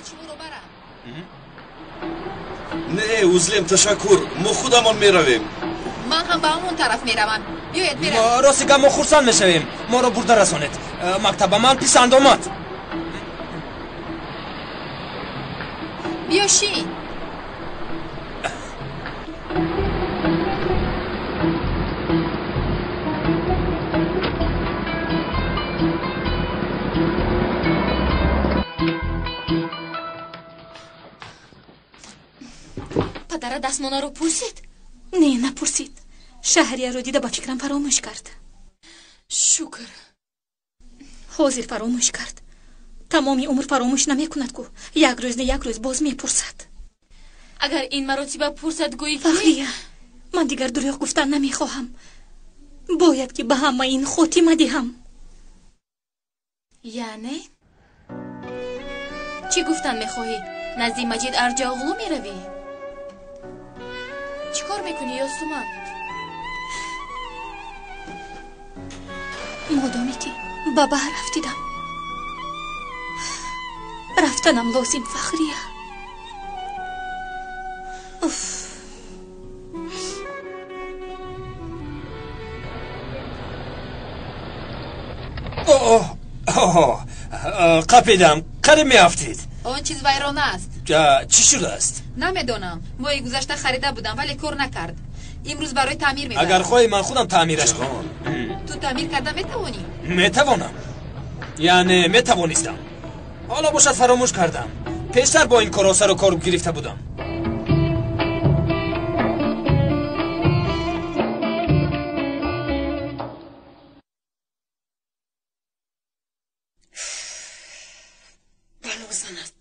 Биёед шуморо барам. Не, узлем, ташаккур. Мо худамон меравем. Ман ҳам ба ҳамон тараф меравам. Биёед меравем. Рости гап, мо хурсанд мешавем. Моро бурда расонед. Мактаб ба ман писанд омад. Биё шин. Падара дастмонаро пурсид? Не, напурсид. Шаҳрияро дида ба фикрам фаромӯш кард. Шукр. Ҳозир фаромӯш кард. Тамоми умр фаромӯш намекунад ку. Як рӯз не як рӯз боз мепурсад. Агар ин маротиба пурсад, гӯӣ ки Фахрия, ман дигар дурӯғ гуфтан намехоҳам. Бояд ки ба ҳама ин хотима диҳам. Яъне? Чӣ гуфтан мехоҳӣ? Назди Маҷид Арҷаоғлу меравӣ? Чӣ кор мекунӣ, Ёсуман? Модоме ки ба баҳр афтидам, рафтанам лозим, Фахрия. Уф. Қапидам, қариб меафтид. Он чиз вайрона аст. Чӣ шудааст? Намедонам. Моҳи гузашта харида будам, вале кор накард. Имрӯз барои таъмир мебарам. Агар хоҳӣ, ман худам таъмираш кунам. Ту таъмир карда метавонӣ? Метавонам. Яъне метавонистам. Ҳоло бошад фаромӯш кардам. Пештар бо ин корҳо сару кор гирифта будам. Бало занад.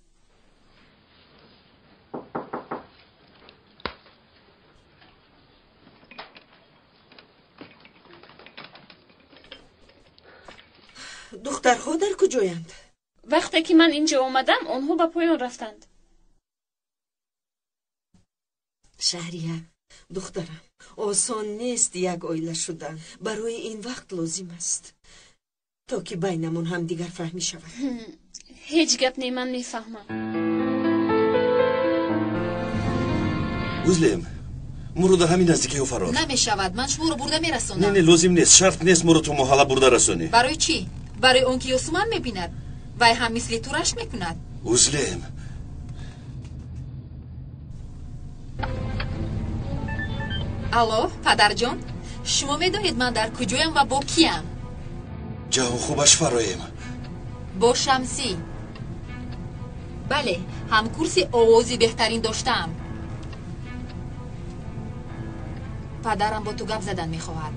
Духтарҳо дар куҷоянд? Вақте ки ман инҷо омадам, онҳо ба поён рафтанд. Шаҳрия, духтарам, осон нест як оила шудан. Барои ин вақт лозим аст, то ки байнамон ҳамдигар фаҳмӣ шавад. Ҳеҷ гап не, ман мефаҳмам. Узлем, моро дар ҳамин наздикиҳо фарор. Намешавад, ман шуморо бурда мерасонам. Не, не, лозим нест, шарт нест моро то маҳалла бурда расонӣ. Барои чӣ? Барои он ки Ёсуман мебинад. Вай ҳам мисли ту рашк мекунад. Узлем. Алло, падарҷон, шумо медонед ман дар куҷоям ва бо киям? Ҷаҳон хубаш фароем. Бо Шамсӣ. Бале, ҳамкурси овози беҳтарин доштаам. Падарам бо ту гап задан мехоҳад.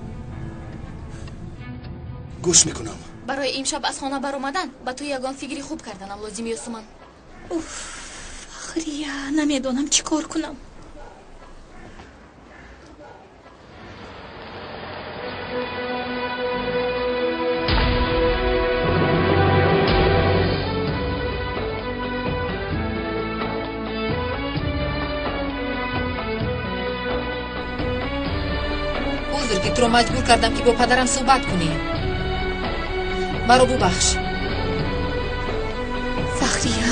Гӯш мекунам. Барои имшаб аз хона баромадан ба ту ягон фикри хуб карданам лозим, Ёсуман. Уф, Фахрия, намедонам чӣ кор кунам. Узр ки туро маҷбур кардам ки бо падарам суҳбат кунӣ. Маро бубахш. Фахрия?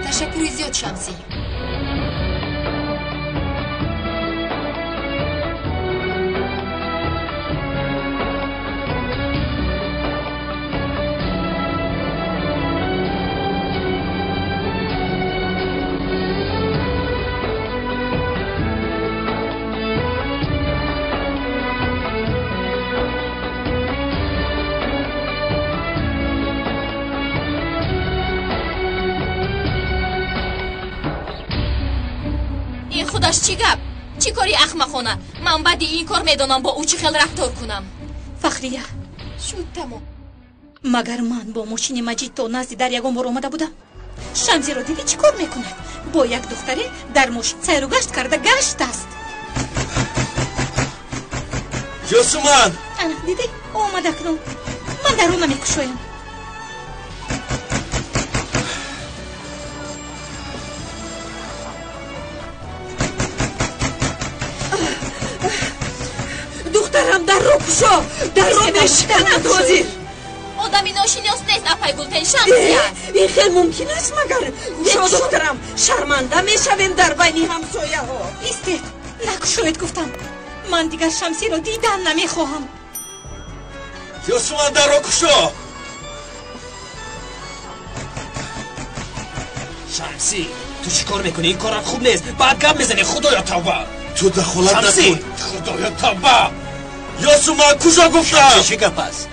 Ташаккури зиёд, Шамсӣ. Худаш чӣ гап? Чӣ кори ахмақона? Ман баъди ин кор медонам бо ӯ чӣ хел рафтор кунам. Фахрия, шуд тамом. Магар ман бо мошини Маҷид то назди дар ягон бор омада будам? Шамсиро дидӣ чӣ кор мекунад? Бо як духтаре дар мошин сайру гашт карда гаштааст. Ёсуман! Ана, дидӣ? Омада акнун. Ман дарро намекушоям. кушо, дарро мешиканад ҳозир. Одами ношинос нест, апай Гултен, Шамсӣ аст. Ин хел мумкин аст магар? Кушо, духтарам, шарманда мешавем дар байни ҳамсояҳо. Истед, накушоед гуфтам. Ман дигар Шамсиро дидан намехоҳам. Ёсуман, дарро кушо! Шамсӣ, ту чӣ кор мекунӣ? Ин корат хуб нест. Баъд гап мезанӣ. Худоё, тавба! Ту дахолат Шамсӣ! накун. Худоё, тавба! Ёсуман, кушо гуфтам! Чӣ гап аст?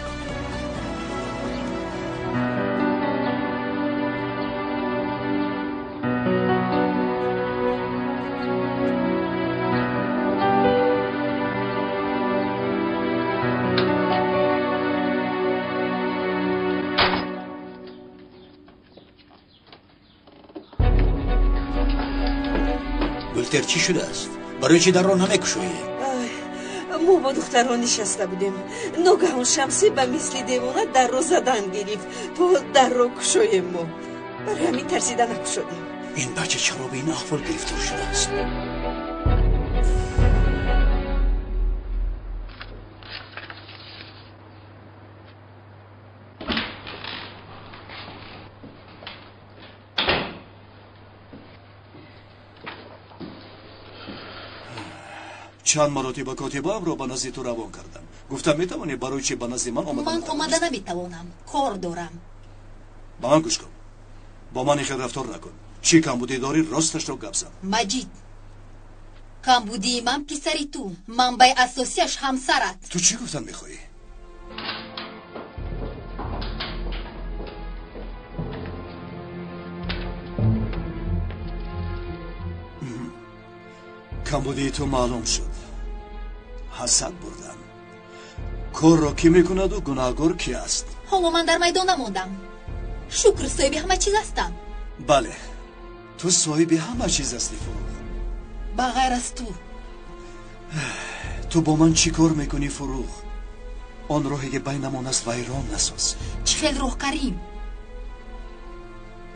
Гултер, чӣ шудааст? Барои чӣ дарро намекушоӣ? Мо бо духтарон нишаста будем. Ногаҳон Шамсӣ ба мисли девона дарро задан гирифт, то дарро кушоем мо. Барои ҳамин тарсида накушодем. Ин бача чаро ба ин аҳвол гирифтор шудааст? Чанд маротиба котибаамро ба назди ту равон кардам. Гуфтам, метавонӣ барои чӣ ба назди ман омада Ман омада наметавонам, кор дорам. Ба ман гӯш кун. Бо ман ин хел рафтор накун. Чӣ камбудӣ дорӣ, росташро гап зан. Маҷид, камбудии ман писари ту, манбаи асосиаш ҳамсарат. Ту чӣ гуфтан мехоҳӣ? Камбудии ту маълум шуд. Ҳасад бурдан. Корро кӣ мекунаду гунаҳгор кӣ аст? Ҳоло ман дар майдон намондам. Шукр, соҳиби ҳама чиз ҳастам. Бале, ту соҳиби ҳама чиз ҳастӣ, Фуруғ. Ба ғайр аз ту. Ту бо ман чӣ кор мекунӣ, Фуруғ? Он роҳе ки байнамон аст, вайрон насоз. Чӣ хел роҳ, Карим?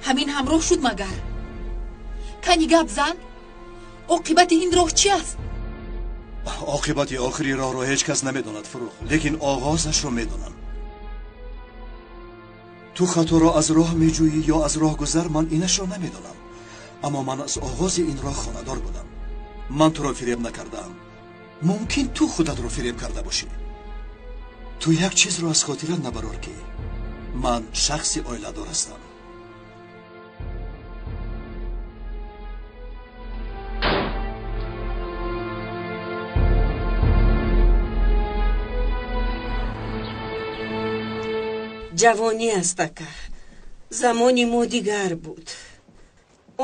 Ҳамин ҳамроҳ шуд магар? Кани гап зан, оқибати ин роҳ чи аст? Оқибати охири роҳро ҳеҷ кас намедонад, Фуруғ, лекин оғозашро медонам. Ту хаторо аз роҳ меҷӯӣ ё аз роҳ гузар, ман инашро намедонам. Аммо ман аз оғози ин роҳ хонадор будам. Ман туро фиреб накардаам. Мумкин ту худатро фиреб карда бошӣ. Ту як чизро аз хотират набарор, ки ман шахси оиладор ҳастам. Ҷавонӣ аст, ака. Замони мо дигар буд.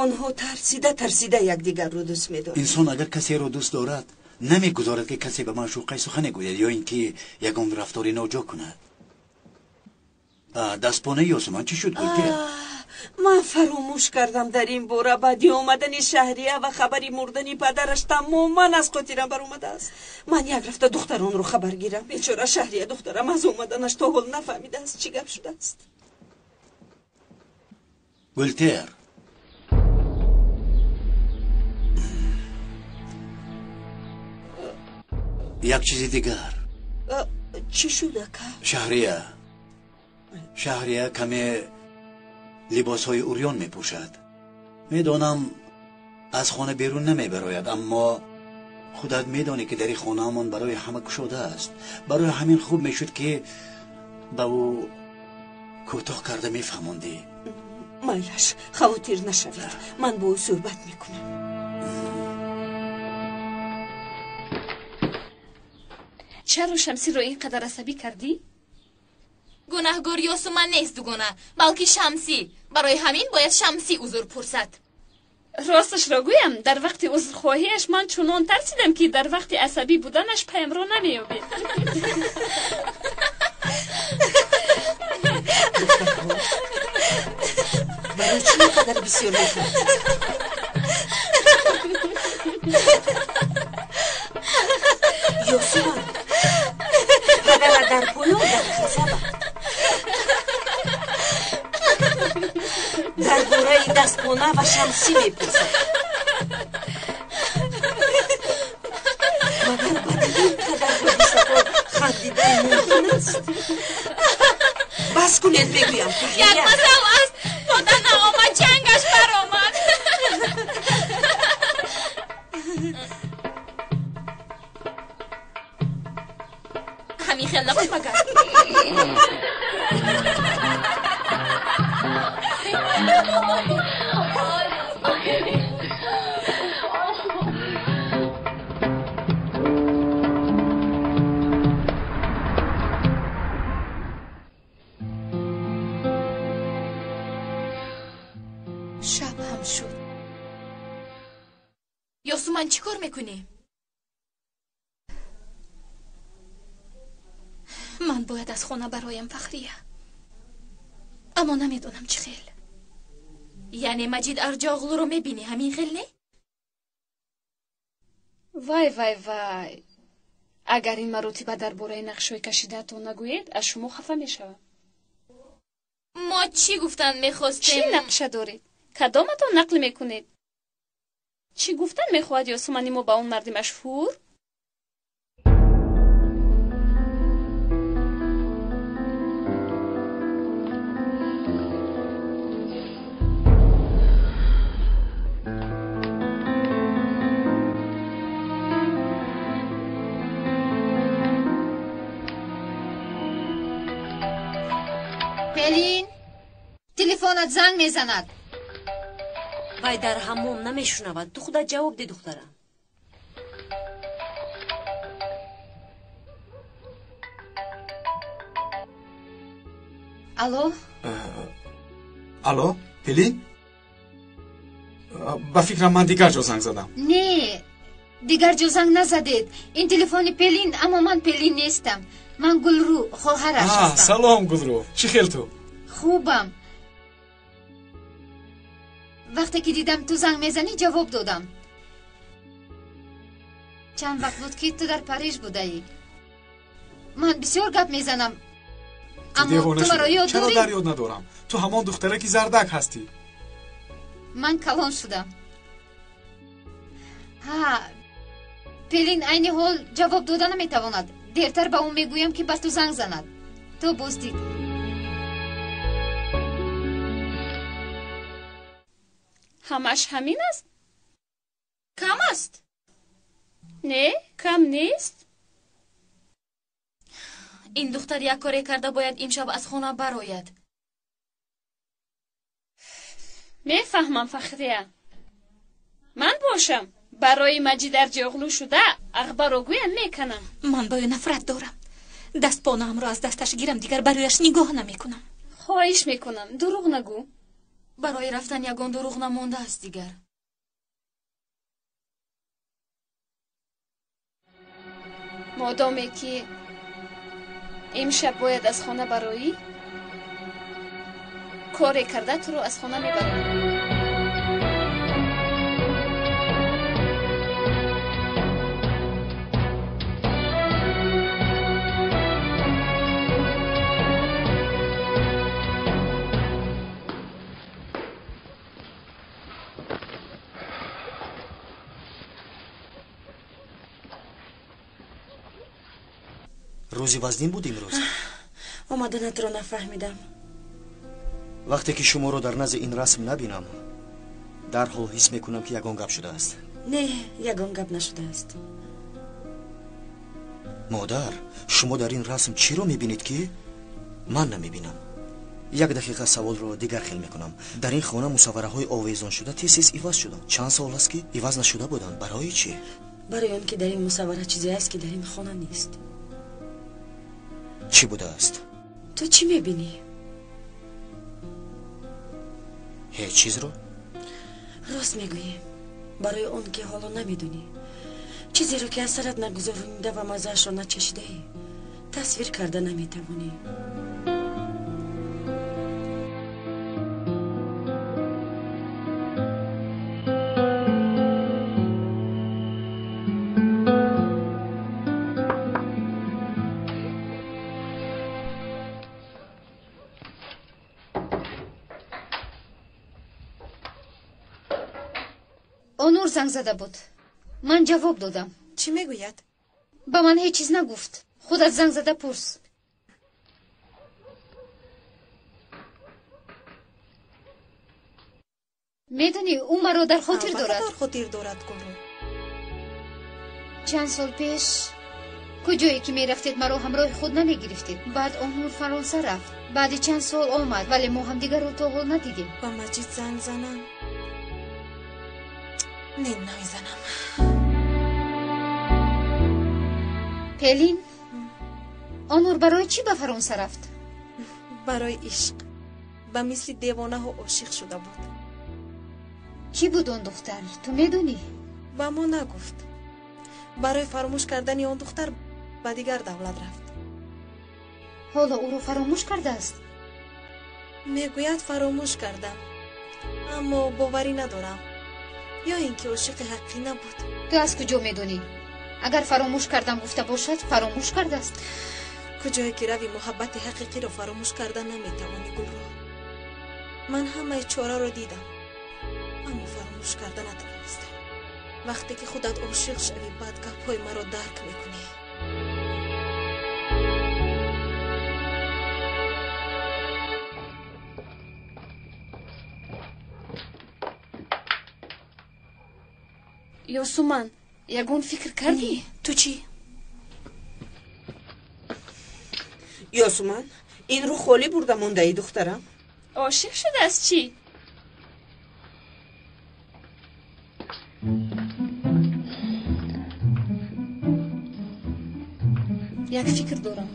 Онҳо тарсида тарсида якдигарро дӯст медоранд. Инсон агар касеро дӯст дорад, намегузорад, ки касе ба маъшуқаи сухане гӯяд ё ин ки ягон рафтори ноҷо кунад. Дастпонаи Ёсуман чӣ шуд, Гултер? Ман фаромӯш кардам дар ин бора. Баъди омадани Шаҳрия ва хабари мурдани падараш тамоман аз хотирам баромадааст. Ман як рафта духтаронро хабар гирам. Бечора Шаҳрия духтарам аз омаданаш то ҳол нафаҳмидааст, чӣ гап шудааст. Гултер, як чизи дигар. Чӣ шуд, ака? Шаҳрия каме либосҳои урён мепӯшад. Медонам, аз хона берун намебарояд, аммо худат медонӣ, ки дари хонаамон барои ҳама кушода аст. Барои ҳамин хуб мешуд, ки ба ӯ кӯтоҳ карда мефаҳмондӣ. Майлаш, хавотир нашавед, ман бо ӯ суҳбат мекунам. Чаро Шамсиро ин қадар асабӣ кардӣ? Гунаҳгор Ёсуман нест, дугона, балки Шамсӣ. Барои ҳамин бояд Шамсӣ узр пурсад. Росташро гӯям, дар вақти узрхоҳиаш ман чунон тарсидам, ки дар вақти асабӣ буданаш паямро намеёбед. Барои чӣ ин қадар бисёр механдӣ? Ёсуман, падарат дар поён дар ғазаб. Дар бораи дастпона ва Шамсӣ мепурсад. Магар баъди ин қадар ҳодисаҳо хандидан Мумкин аст. Бас кунед, мегӯям. Як масал аст: пода наомад, чангаш баромад. Ҳамин хел набуд магар? Шаб ҳам шуд. Ёсуман, чӣ кор мекунӣ? Ман бояд аз хона бароям, Фахрия, аммо намедонам чӣ хел. Яъне Маҷид Арҷоғлуро мебинӣ, ҳамин хел не? Вай, вай, вай, агар ин маротиба дар бораи нақшҳои кашидаатон нагӯед, аз шумо хафа мешавам. Мо чӣ гуфтан Чӣ мехостем? Нақша доред? Кадоматон нақл мекунед? Чӣ гуфтан мехоҳад Ёсумани мо ба он марди машҳур? Пелин, телефонат занг мезанад. Вай дар ҳаммом, намешунавад. Ту худат ҷавоб де, духтарам. Алло. Алло, Пелин, ба фикрам, ман дигар ҷо занг задам. Не, дигар ҷо занг назадед. Ин телефони Пелин, аммо ман Пелин нестам. Ман Гулрӯ, хоҳараш ҳастам. Салом, Гулрӯ, чӣ хел ту? Хубам. Вақте ки дидам ту занг мезанӣ, ҷавоб додам. Чанд вақт буд, ки ту дар Париж будаӣ. Ман бисёр гап мезанам, аммо Девона ту маро шудӣ. ёд Чаро дорӣ? дар ёд надорам? Ту ҳамон духтараки зардак ҳастӣ. Ман калон шудам. Ҳа, Пелин айни ҳол ҷавоб дода наметавонад. Дертар ба ӯ мегӯям, ки ба ту занг занад. То боздид. Ҳамаш ҳамин аст? Кам аст. Не, кам нест. Ин духтар як коре карда бояд имшаб аз хона барояд. Мефаҳмам, Фахрия. Ман бошам, барои Маҷид Арҷиоғлӯ шуда ағбаро гӯям меканам. Ман ба ӯ нафрат дорам. Дастпонаамро аз дасташ гирам, дигар ба рӯяш нигоҳ намекунам. Хоҳиш мекунам, дурӯғ нагӯ. Барои рафтан ягон дурӯғ намондааст дигар. Модоме ки имшаб бояд аз хона бароӣ, коре карда туро аз хона мебарам. Рӯзи вазнин буд имрӯз. Омаданатро нафаҳмидам. Вақте ки шуморо дар назди ин расм набинам, дарҳол ҳис мекунам, ки ягон гап шудааст. Не, ягон гап нашудааст. Модар, шумо дар ин расм чиро мебинед, ки ман намебинам? Як дақиқа, саволро дигар хел мекунам. Дар ин хона мусаввараҳои овезоншуда тез тез иваз шуданд. Чанд сол аст, ки иваз нашуда буданд. Барои чӣ? Барои он ки дар ин мусаввара чизе аст, ки дар ин хона нест. Чӣ будааст? Ту чӣ мебинӣ? Ҳеҷ чизро. Рост мегӯӣ, барои он ки ҳоло намедонӣ. Чизеро, ки аз сарат нагузаронида ва маззаашро начашидаӣ, тасвир карда наметавонӣ. Онур занг зада буд, ман ҷавоб додам. Чӣ мегӯяд? Ба ман ҳеҷ чиз нагуфт. Худат занг зада пурс. Медонӣ, ӯ маро дар хотир дорад. Дар хотир дорад, Гулрӯ. Чанд сол пеш куҷое ки мерафтед, маро ҳамроҳи худ намегирифтед. Баъд Онур Фаронса рафт. Баъди чанд сол омад, вале мо ҳамдигарро то ҳол надидем. Ба Маҷид занг занам? Не, намезанам. Пелин, Онур барои чӣ ба Фаронса рафт? Барои ишқ. Ба мисли девонаҳо ошиқ шуда буд. Кӣ буд он духтар? Ту медонӣ? Ба мо нагуфт. Барои фаромӯш кардани он духтар ба дигар давлат рафт. Ҳоло ӯро фаромӯш кардааст? Мегӯяд, фаромӯш кардам, аммо боварӣ надорам. Ё ин ки ошиқи ҳақиқӣ набуд. Ту аз куҷо медонӣ? Агар фаромӯш кардам гуфта бошад, фаромӯш кардааст. Куҷое ки рави, муҳаббати ҳақиқиро фаромӯш карда наметавонӣ, Гулрӯ. Ман ҳамаи чораро дидам, аммо фаромӯш карда натавонистам. Вақте ки худат ошиқ шавӣ, баъд гапҳои маро дарк мекунӣ. Ёсуман, ягон фикр кардӣ? Ту чӣ? Ёсуман, инро холӣ бурда мондаӣ, духтарам. Ошиқ шудааст чӣ? Як фикр дорам.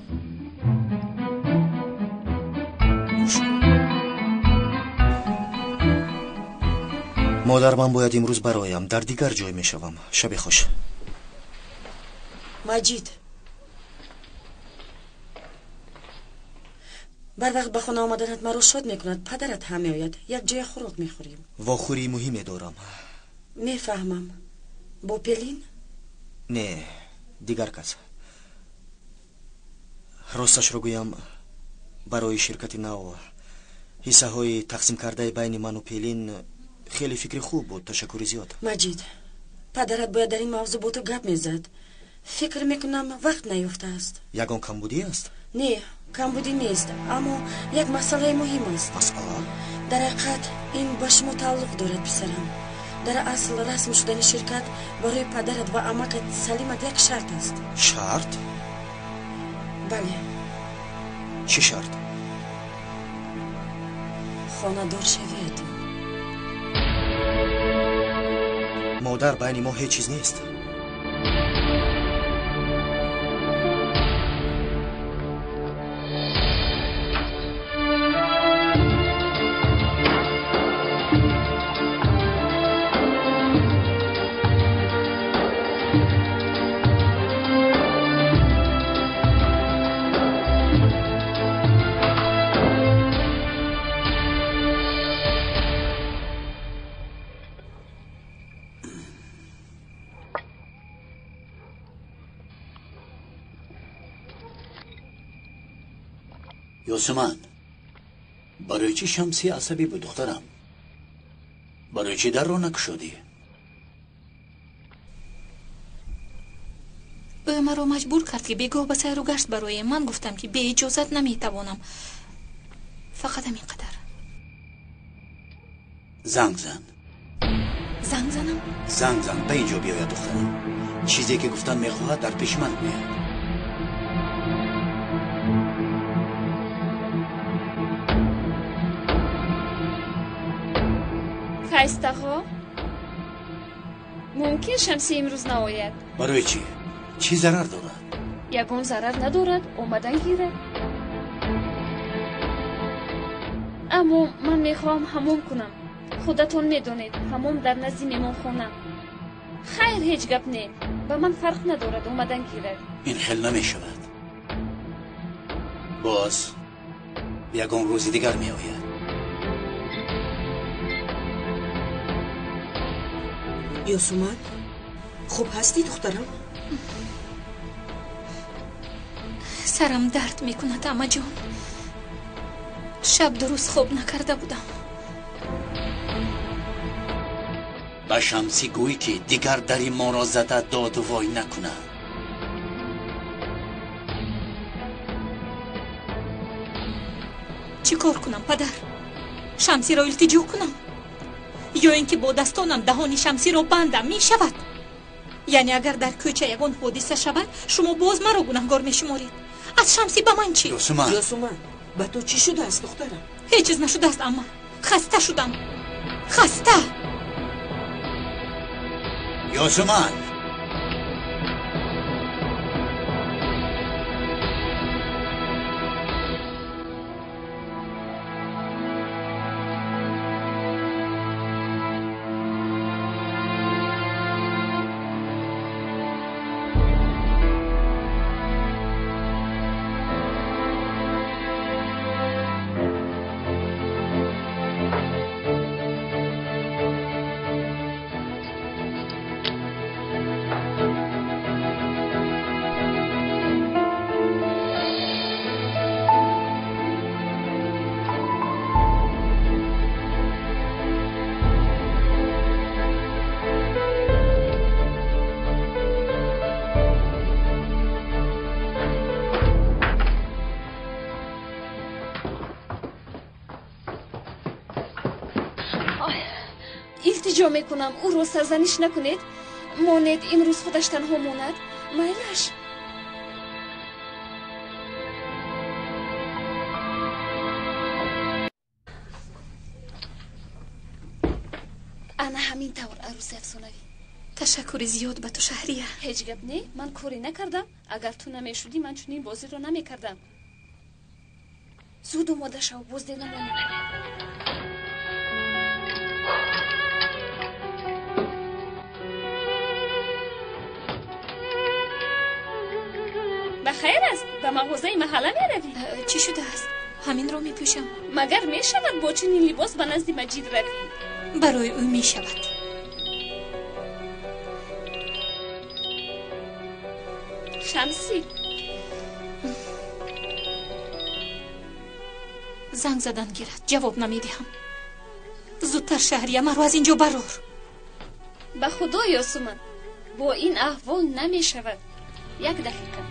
Гӯш кун. Модар, ман бояд имрӯз бароям, дар дигар ҷой мешавам. Шаби хуш. Маҷид, барвақт ба хона омаданат маро шод мекунад. Падарат ҳам меояд, як ҷоя хӯрок мехӯрем. Вохӯрии муҳиме дорам. Мефаҳмам. Бо Пелин? Не, дигар кас. Росташро гӯям, барои ширкати нав ҳиссаҳои тақсимкардаи байни ману Пелин хеле фикри хуб буд. Ташаккури зиёд. Маҷид, падарат бояд дар ин мавзӯъ бо ту гап мезад. Фикр мекунам, вақт наёфтааст. Ягон камбудӣ аст? Не, камбудӣ нест, аммо як масъалаи муҳим аст. Масъала? Дар ҳақиқат ин ба шумо тааллуқ дорад, писарам. Дар асл расм шудани ширкат барои падарат ва амакат Салимат як шарт аст. Шарт? Бале. Чӣ шарт? Хонадор шавед. Модар, байни мо ҳеҷ чиз нест. Ёсуман, барои чӣ Шамси асабӣ буд, духтарам? Барои чӣ дарро накушодӣ? Ӯ маро маҷбур кард, ки бегоҳ ба сайру гашт бароем. Ман гуфтам, ки беиҷозат наметавонам. Фақат ҳамин қадар. Занг зан. Занг занам? Занг зан, ба инҷо биёяд, духтарам. Чизе ки гуфтан мехоҳад, дар пеши ман гӯяд. Файзтағо, мумкин Шамси имрӯз наояд. Барои чӣ? Чӣ зарар дорад? Ягон зарар надорад, омадан гирад. Аммо ман мехоҳам ҳамом кунам. Худатон медонед, ҳамом дар назди меҳмонхона. Хайр, ҳеҷ гап не, ба ман фарқ надорад, омадан гирад. Ин хел намешавад. Боз ягон рӯзи дигар меояд. Ёсуман, хуб ҳастӣ, духтарам? Сарам дард мекунад, амаҷон. Шаб дуруст хоб накарда будам. Ба Шамсӣ гӯй, ки дигар дари моро зада доду вой накунад. Чӣ кор кунам, падар? Шамсиро илтиҷо кунам? Ё ин ки бо дастонам даҳони Шамсиро бандам, мешавад? Яъне агар дар кӯча ягон ҳодиса шавад, шумо боз маро гунаҳгор мешуморед. Аз Шамсӣ ба ман чӣ? Ёсуман, Ёсуман, ба ту чӣ шудааст, духтарам? Ҳеҷ чиз нашудааст, амма. Хаста шудам. Хаста. Ёсуман! Илтиҷо мекунам, ӯро сарзаниш накунед. Монед имрӯз худаш танҳо монад. Майлаш. Ана ҳамин тавр, арӯси афсонавӣ. Ташаккури зиёд ба ту, Шаҳрия. Ҳеҷ гап не, ман коре накардам. Агар ту намешудӣ, ман чунин бозиро намекардам. Зуд омода шав, боз дер намонӣ. Ба хайр аст, ба мағозаи маҳалла меравӣ? Чӣ шудааст? Ҳаминро мепӯшам. Магар мешавад бо чунин либос ба назди Маҷид равӣ? Барои ӯ мешавад. Шамсӣ. Занг задан гирад, ҷавоб намедиҳам. Зудтар, Шаҳрия, маро аз ин ҷо барор. Ба худо, Ёсуман, бо ин аҳвол намешавад. Як дақиқа.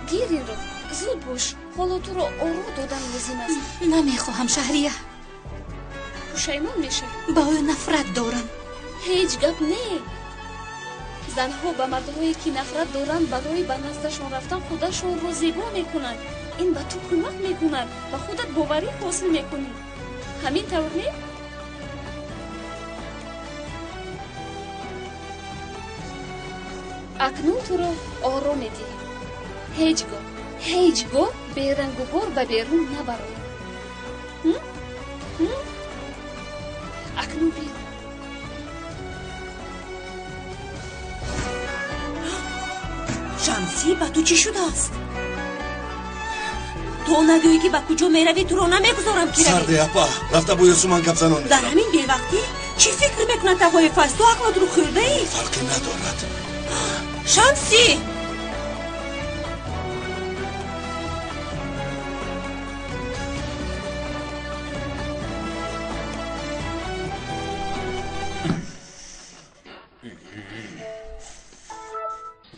Гир инро, зуд бош, ҳоло туро оро додан лозим аст. Намехоҳам, Шаҳрия. Пушаймон мешавӣ. Ба ӯ нафрат дорам. Ҳеҷ гап не. Занҳо ба мардҳое ки нафрат доранд, барои ба наздашон рафтан худашонро зебо мекунанд. Ин ба ту кӯмак мекунад, ба худат боварӣ ҳосил мекунӣ. Ҳамин тавр не? Акнун туро оро медиҳем. Ҳеҷ гоҳ, ҳеҷ гоҳ берангу бор ба берун набарор. Акнун бир. Шамсӣ, ба ту чӣ шудааст? То нагӯӣ ки ба куҷо меравӣ, туро намегузорам ки равӣ. Сарде апа, рафта бо Ёсуман гап занон Дар ҳамин бевақтӣ чӣ фикр мекунад тағои фарз? Ту ақлатро хӯрдаӣ? Фарқе надорад. Шамсӣ!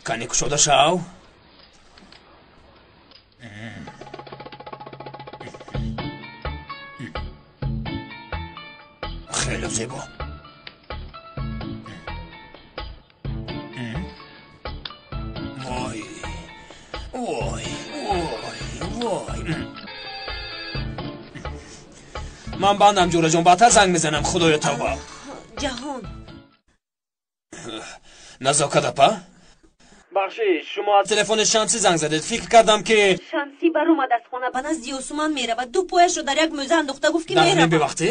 Кани кушода шав. Хеле зебо. Вой, вой, вой, вой. Ман бандам, ҷӯраҷон, баъдтар занг мезанам. Худоё, тавба. Ҷаҳон. Назокат апа? Бахшиш, шумо аз телефони Шамсӣ занг задед. Фикр кардам ки Шамсӣ баромад аз хона, ба назди Ёсуман меравад. Ду пояшро дар як мӯза андохта гуфт ки Дар ҳамин меравад. бевақтӣ?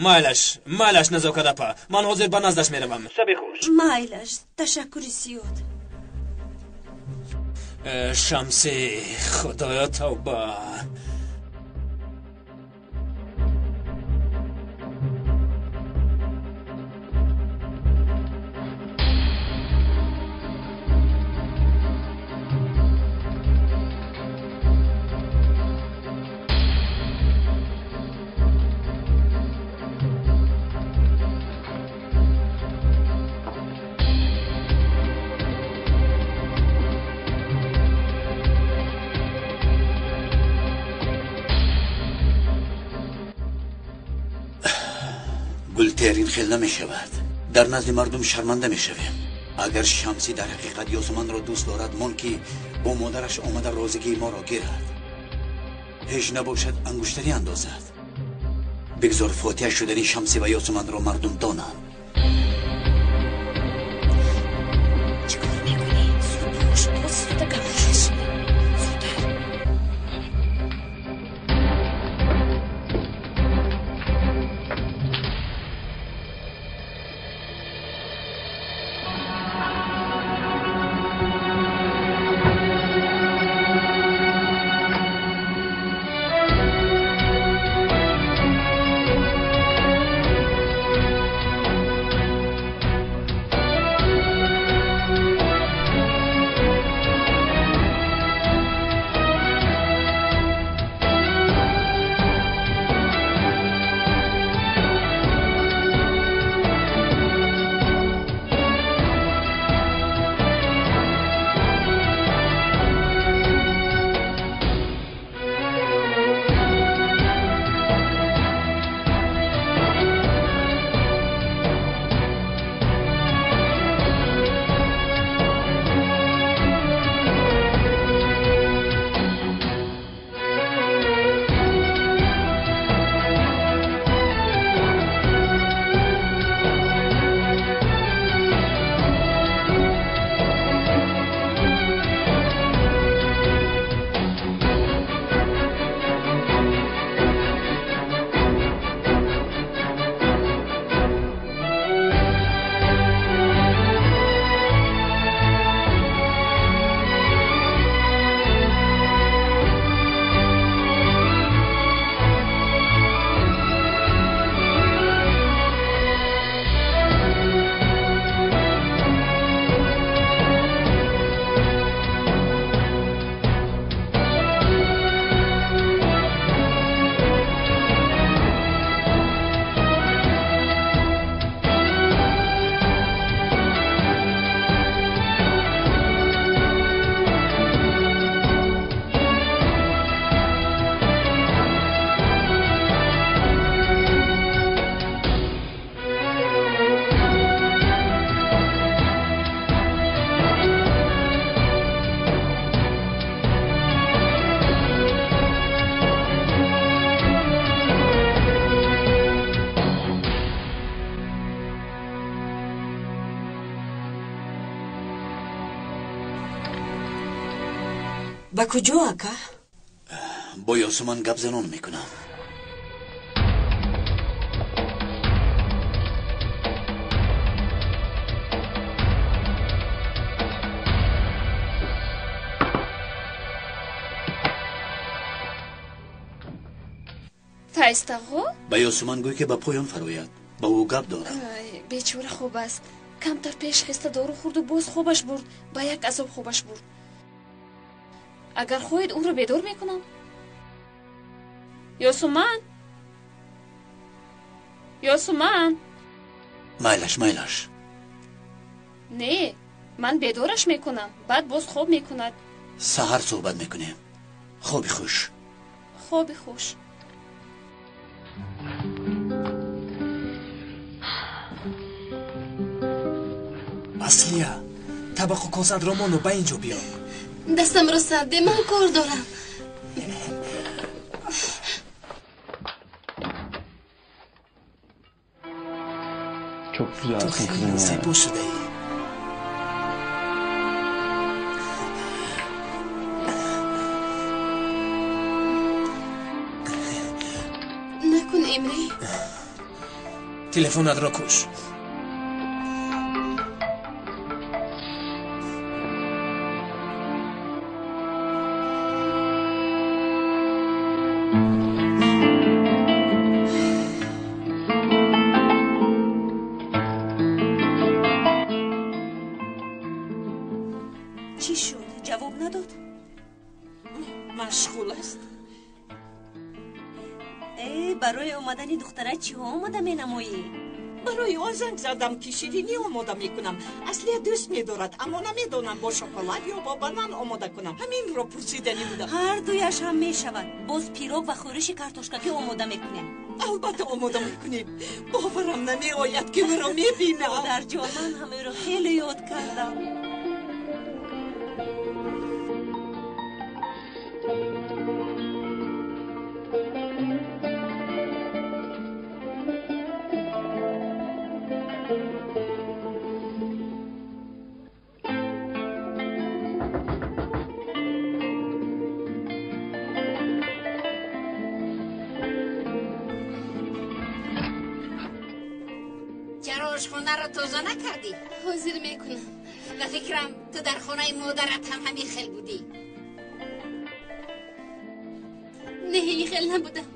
Майлаш, майлаш, Назокат апа. Ман ҳозир ба наздаш меравам. Шаби хуш. Майлаш, ташаккури зиёд. Шамсӣ, худоё, тавба. Бихтер, ин хел намешавад. Дар назди мардум шарманда мешавем. Агар Шамсӣ дар ҳақиқат Ёсуманро дӯст дорад, мон ки бо модараш омада розигии моро гирад. Ҳеҷ набошад ангуштарӣ андозад. Бигзор фотиҳа шудани Шамсӣ ва Ёсуманро мардум донанд. Чӣ кор мекунӣ? Зуд бош, боз истода гап мешинӣ. Зудтар. Ба куҷо, ака? Бо Ёсуман гап занон мекунам. Файзтағо? Ба Ёсуман гӯй ки ба поён фарояд. Ба ӯ гап дорам. Бечора хоб аст. Камтар пеш хеста дору хӯрду боз хобаш бурд. Ба як азоб хобаш бурд. Агар хоҳед, ӯро бедор мекунам. Ёсуман? Ёсуман? Майлаш, майлаш. Не, ман бедораш мекунам, баъд боз хоб мекунад. Саҳар суҳбат мекунем. Хоби хуш. Хоби хуш. Аслия, табақу косатро мону ба ин ҷо биё. Дастамро сарде, ман кор дорам. Ту хеле зебо шудаӣ. Накун, Эмре. Телефонатро куш. Чӣ шуд? Ҷавоб надод? Машғул аст. Э, барои омадани духтара чиҳо омода менамоӣ? Барои он занг задам ки ширинӣ омода мекунам. Аслия дӯст медорад, аммо намедонам бо шоколад ё бо банан омода кунам. Ҳаминро пурсиданӣ будам. Ҳар дуяш ҳам мешавад. Боз пирог ва хӯриши картошкагӣ омода мекунем. Албатта омода мекунем. Боварам намеояд ки ӯро мебинам. Модарҷон, ман ҳам ӯро хеле ёд кардам. Ошхонаро тоза накардӣ? Ҳозир мекунам. Ба фикрам ту дар хонаи модарат ҳам ҳамин хел будӣ. Не, ин хел набудам.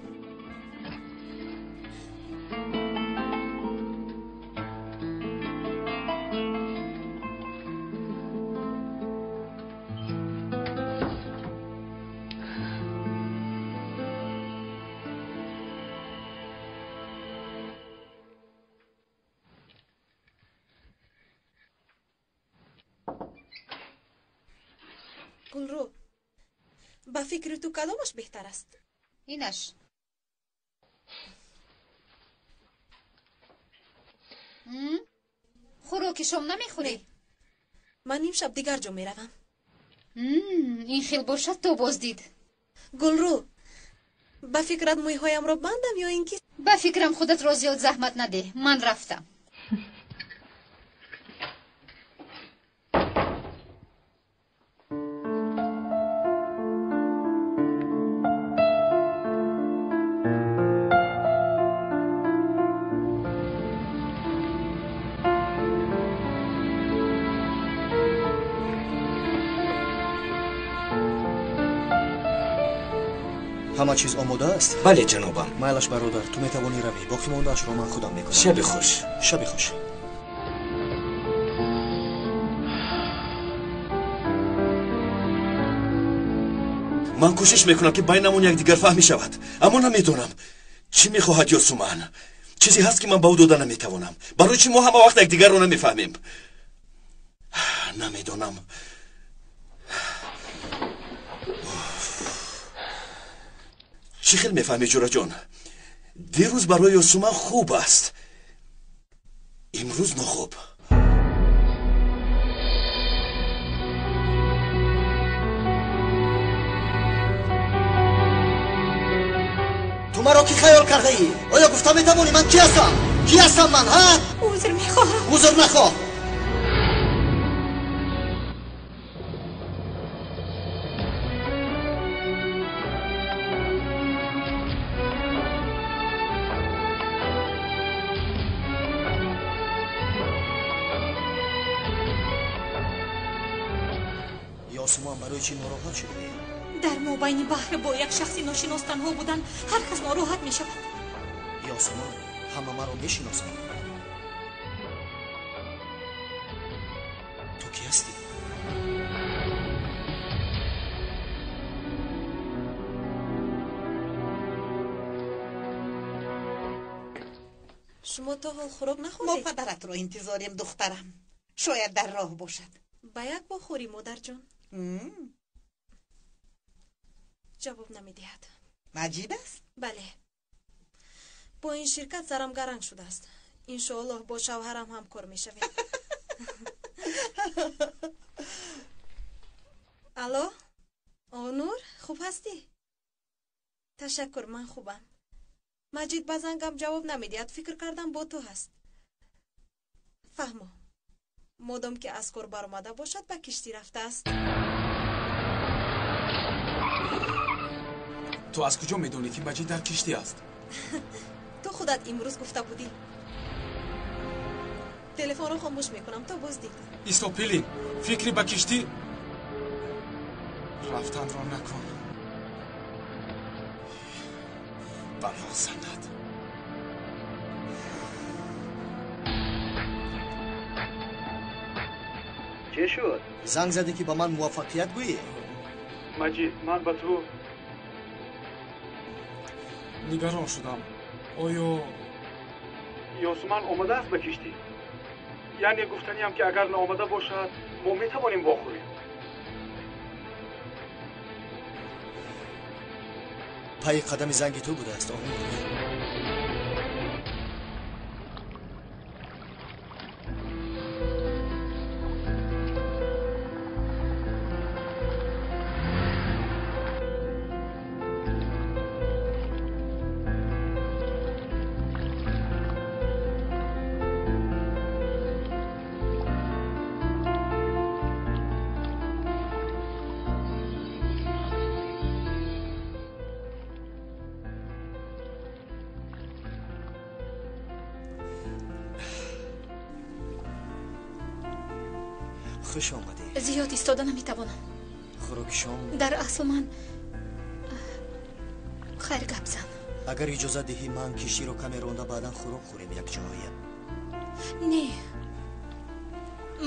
Гулрӯ, ба фикри ту кадомаш беҳтар аст? Инаш. Хӯроки шом намехӯрӣ? Ман имшаб дигар ҷо меравам. Ин хел бошад то боздид. Гулрӯ, ба фикрат мӯйҳоямро бандам ё ин ки? Ба фикрам худатро зиёд заҳмат надеҳ. Ман рафтам. Ҳама чиз омода аст? Бале, ҷанобам. Майлаш, бародар, ту метавонӣ равӣ. Боқӣ мондаашро ман худам мекунам. Шаби хуш. Шаби хуш. Ман кӯшиш мекунам ки байнамон якдигарфаҳмӣ шавад, аммо намедонам чӣ мехоҳад Ёсуман. Чизе ҳаст ки ман ба ӯ дода наметавонам. Барои чӣ мо ҳама вақт якдигарро намефаҳмем? Намедонам. Чӣ хел мефаҳмӣ, ҷураҷон? Дирӯз барои Ёсуман хуб аст, имрӯз нохуб. Ту маро кӣ хаёл кардаӣ? Оё гуфта метавонӣ ман кӣ ҳастам? Кӣ ҳастам ман, ҳа? Узр мехоҳам. Узр нахоҳ. Ёсуман, барои чӣ нороҳат шудаӣ? Дар мобайни баҳр бо як шахси ношинос танҳо будан ҳар кас нороҳат мешавад. Ёсуман, ҳама маро мешиносанд. Ту кӣ ҳастӣ? Шумо то ҳол хӯрок нахӯрдед? Мо падаратро интизорем, духтарам. Шояд дар роҳ бошад. Ба як бохӯрӣ, модарҷон. Ҷавоб намедиҳад. Маҷид аст? Бале. Бо ин ширкат сарам гаранг шудааст. Иншоаллоҳ бо шавҳарам ҳамкор мешавем. Алло, Онур, хуб ҳастӣ? Ташаккур, ман хубам. Маҷид ба зангам ҷавоб намедиҳад. Фикр кардам бо ту ҳаст. Фаҳмо, модом ки аз кор баромада бошад, ба киштӣ рафтааст. Ту аз куҷо медонӣ ки Маҷид дар киштӣ аст? Ту худат имрӯз гуфта будӣ. Телефонро хомӯш мекунам то боздид. Исто, Пелин, фикри ба киштӣ рафтанро накун. Бало занад. Чӣ шуд? Занг задӣ ки ба ман муваффақият гӯӣ? Маҷид, ман ба ту нигарон шудам. Оё Ёсуман омадааст ба киштӣ? Яъне гуфтаниам, ки агар наомада бошад, мо метавонем вохӯрем. Пайи қадами занги ту будааст, Омур. Хуш омадӣ. Зиёд истода наметавонам. Хӯроки шом? Дар асл ман хайр, гап зан. Агар иҷозат диҳӣ, ман киштиро каме ронда, баъдан хӯрок хӯрем якҷоя. Не,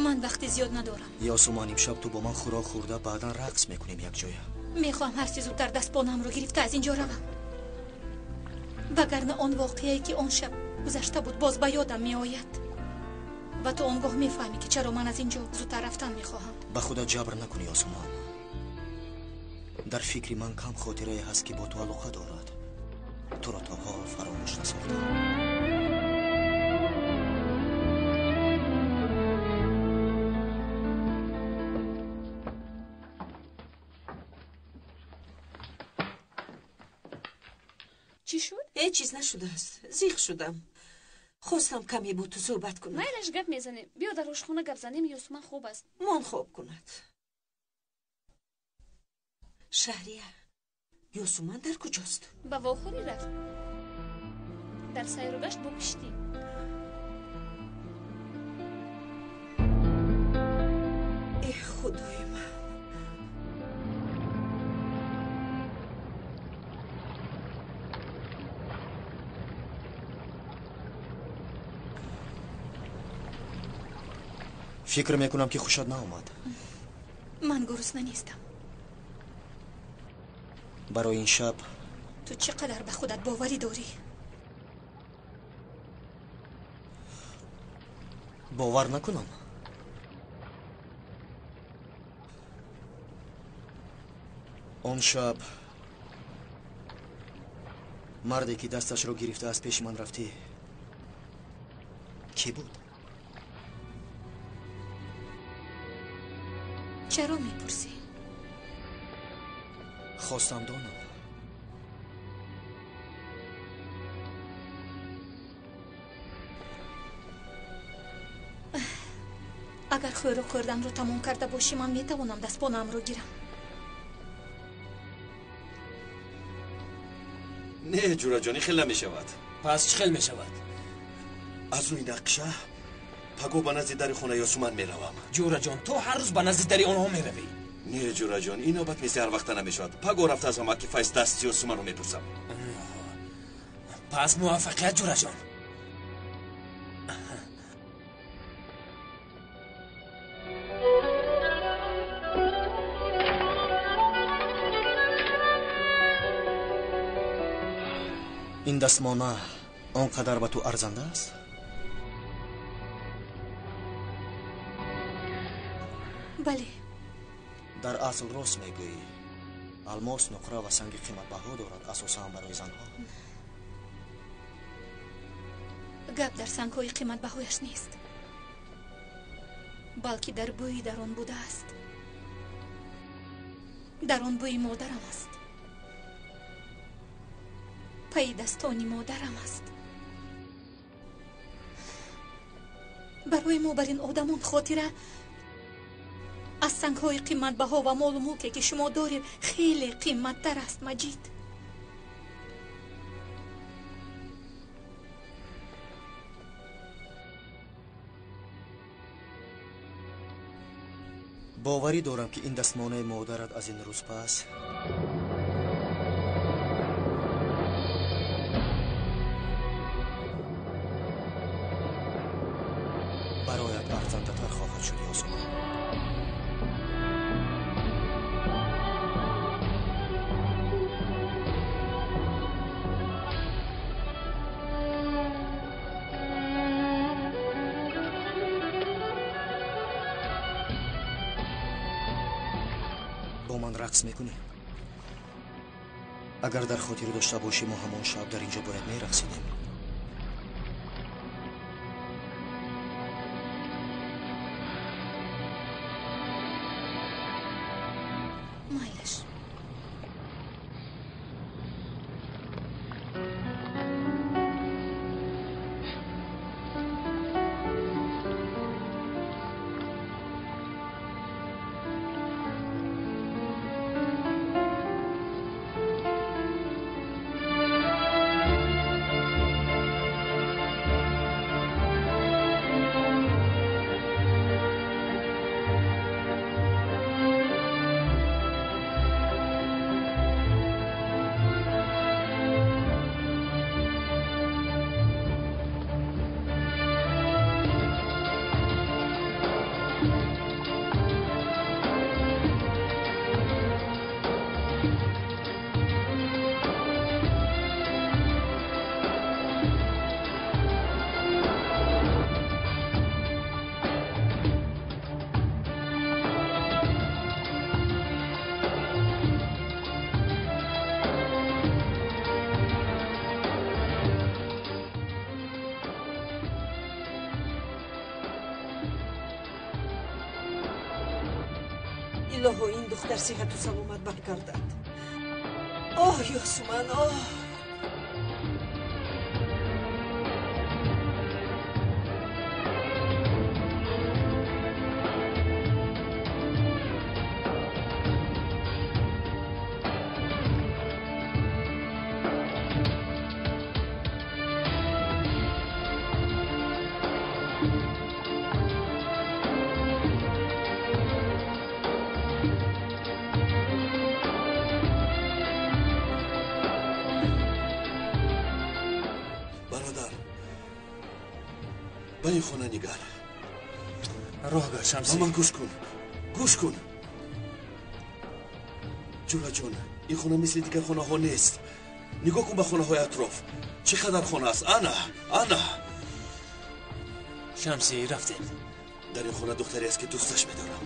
ман вақти зиёд надорам. Ёсуман, имшаб ту бо ман хӯрок хӯрда, баъдан рақс мекунем якҷоя. Мехоҳам ҳарчи зудтар дастпонамро гирифта аз ин ҷо равам, вагарна он воқеае, ки он шаб гузашта буд, боз ба ёдам меояд ва ту он гоҳ мефаҳмӣ, ки чаро ман аз ин ҷо зудтар рафтан мехоҳам. Ба худат ҷабр накунӣ, Ёсуман. Дар фикри ман кам хотирае ҳаст, ки бо ту алоқа дорад. Туро то ҳол фаромӯш насохтам. Чӣ шуд? Ҳеҷ чиз нашудааст. Зиқ шудам. Хостам каме бо ту суҳбат кунам. Майлаш, гап мезанем. Биё, дар ошхона гап занем. Ёсуман хоб аст. Мон хоб кунад. Шаҳрия, Ёсуман дар куҷост? Ба вохӯрӣ рафт. Дар сайру гашт бо киштӣ. Эҳ, худои ман! Фикр мекунам, ки хушат наомад. Ман гурусна нестам. Барои ин шаб ту чӣ қадар ба худат боварӣ дорӣ? Бовар накунам? Он шаб марде, ки дасташро гирифта аз пеши ман рафтӣ, кӣ буд? Чаро мепурсӣ? Хостам донам. Агар хӯрок хӯрданро тамом карда бошӣ, ман метавонам дастпонаамро гирам. Не, ҷураҷон, хел намешавад. Пас чӣ хел мешавад? Аз рӯи нақша паго ба назди дари хонаи Ёсуман меравам. Ҷураҷон, ту ҳар рӯз ба назди дари онҳо меравӣ. Не, ҷураҷон, ин навбат мисли ҳар вақта намешавад. Паго рафта аз амаки Файз дасти Ёсуманро мепурсам. Пас муваффақият, ҷураҷон. Ин дастмона он қадар ба ту арзанда аст? Бале. Дар асл рост мегӯӣ. Алмос, нуқра ва санги қиматбаҳо дорад, асосан барои занҳо. Гап дар сангҳои қиматбаҳояш нест, балки дар бӯи дар он будааст. Дар он бӯи модарам аст, пайи дастони модарам аст. Барои мо бар ин одамон хотира аз сангҳои қиматбаҳо ва молу мулке, ки шумо доред, хеле қиматтар аст, Маҷид. Боварӣ дорам, ки ин дастмонаи модарат аз ин рӯз пас бароят арзандатар хоҳад шуд, Ёсуман. Бо ман рақс мекунӣ? Агар дар хотир дошта бошӣ, мо ҳамон шаб дар инҷо бояд мерақсидем. Майлаш. Илоҳо, ин духтар сиҳату саломат баргардад. Оҳ, Ёсуман, оҳ! Ба ин хона нигар. Роҳ гар, Шамсӣ. Ба ман гӯш кун, гӯш кун. Ҷураҷон, ин хона мисли дигар хонаҳо нест. Нигоҳ кун ба хонаҳои атроф. Чӣ қадар хона аст? Ана, ана. Шамсӣ, рафтем. Дар ин хона духтаре аст, ки дӯсташ медорам.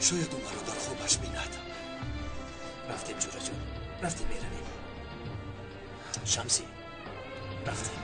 Шояд ӯ маро дар хобаш бинад. Рафтем, Ҷураҷон, рафтем, меравем. Шамсӣ, рафтем.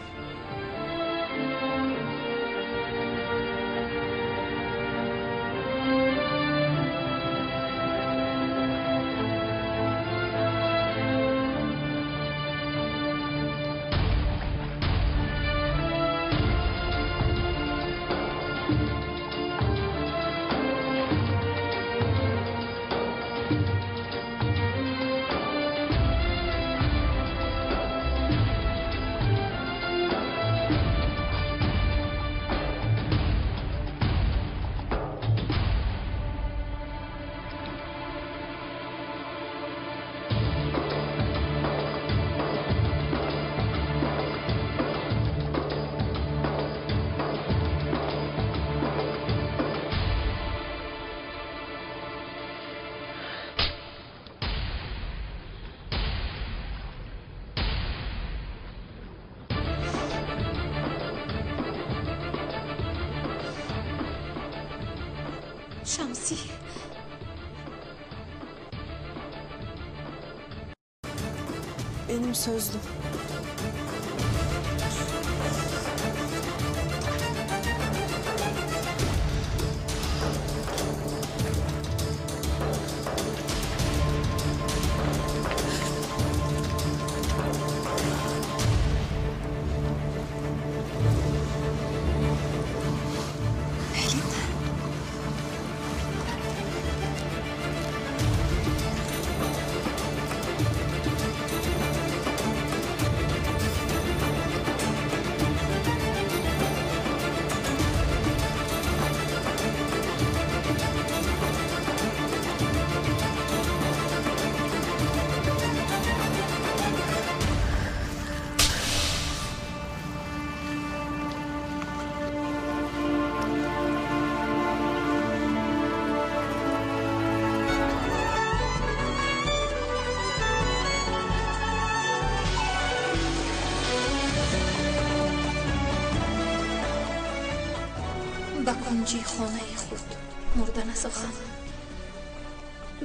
Шамсӣ, Benim sözlüm. Ба кунҷи хонаи худ. Мурдан аз ғам,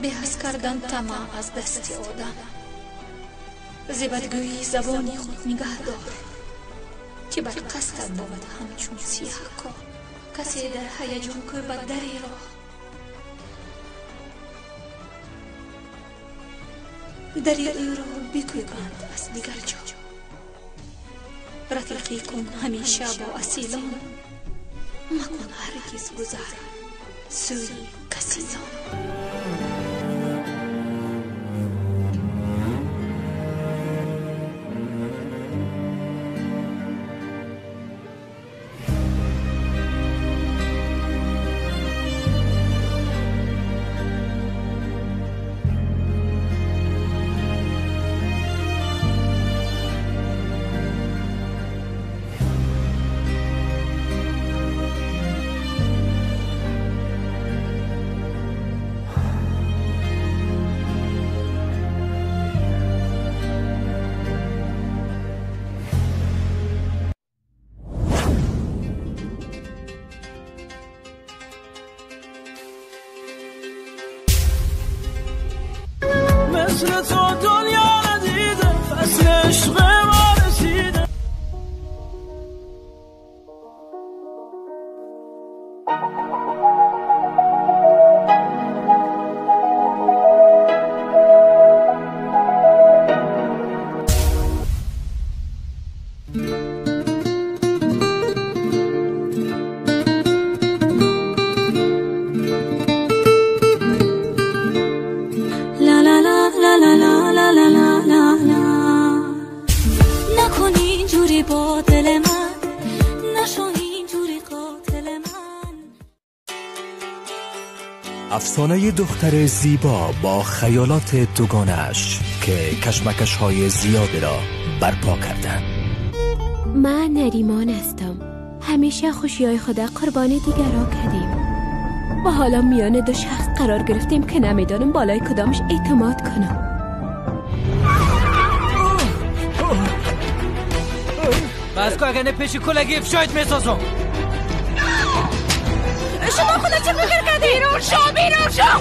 беҳас кардан тамаъ аз дасти одам. Зи бадгӯии забони худ нигаҳ дор, ки бар қасдат бовад ҳамчун сиёҳкор. Касе дар ҳаяҷон кӯбад дареро, дари ӯро бикӯбанд аз дигар ҷо. Рафиқӣ кун ҳамеша бо асилон, макун ҳаргиз гузар сӯи касилон. مثل تو دنیا ندیده، فصل عشق ما رسیده. افسانه دختر زیبا با خیالات دوگانه‌اش که کشمکش‌های زیادی را برپا کردند. من نریمان هستم. همیشه خوشیای خدا قربان دیگرا کردیم و حالا میان دو شخص قرار گرفتیم که نمیدانم بالای کدامش اعتماد کنم. بس که اگر پیش کلگی افشایت میسازم. شما خدا چه فکر کردی؟ بیرون شو، بیرون شو.